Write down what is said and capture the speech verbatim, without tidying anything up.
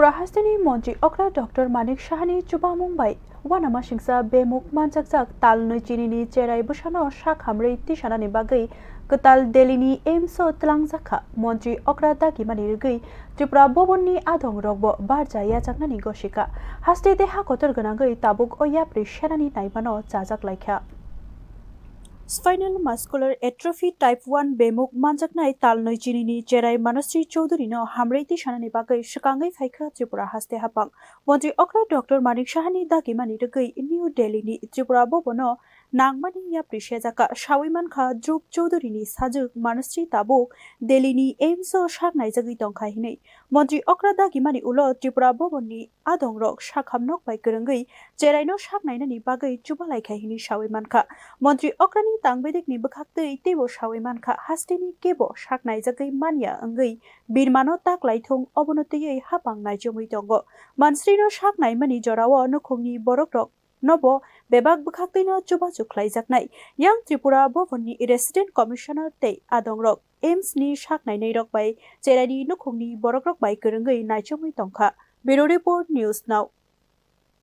Tripura hasteni montri okra Doctor Manik Sahani chubamung bai uanamasingcha bemuk manjakjak tal nwi chinini cherai bwsano sak hamrwi tisanani bagwi kwtal Delhini AIIMS o twlangjakha. Montri okra dagimani rwgwi Tripura Bhavanni adongrokbo barja yachaknani gosika. Haste tei ha kotor gwnangwi tabuk o yapri senani naimano chajak laikha. Spinal muscular atrophy type one bemuk manjaknai tal nwi chinini cherai Manasri Chowdhury no hamrwi tisanani bagwi swkangwi phaikha Tripura haste hapang. Montri okra Doctor Manik Sahani dagimani rwgwi New Delhi ni Tripura Bhavan no nangmani yapri sejaka sawi mankha Dhruv Chowdhury ni sajwk Manasri tabuk Delhi ni AIIMS o sak naijagwi tongkha hinwi. Montri okra dagimani ulo Tripura Bhavan ni adongrok sakhamnok bai kwrwngwi cheraino sak nainani bagwi chubalaikha hinwi sawi mankha. Montri okrani tangbedekni bwkhaktwi teibo sawi mankha, hasteni kebo sak naijagwi manya wngwi birmano tak laithung, obono twiwi hapang naichomwi tongo. Mansrino sak naimani jorao nukhungni borokrok nobo bebak bwkhaktwino chubachu khlaijaknai. Yang Tripura Bhavanni Resident Commissioner tei adongrok AIIMS ni sak nainairok bai cheraini nukhungni borokrok bai kwrwngwi naichomwi tongkha. Bureau Report, News Now.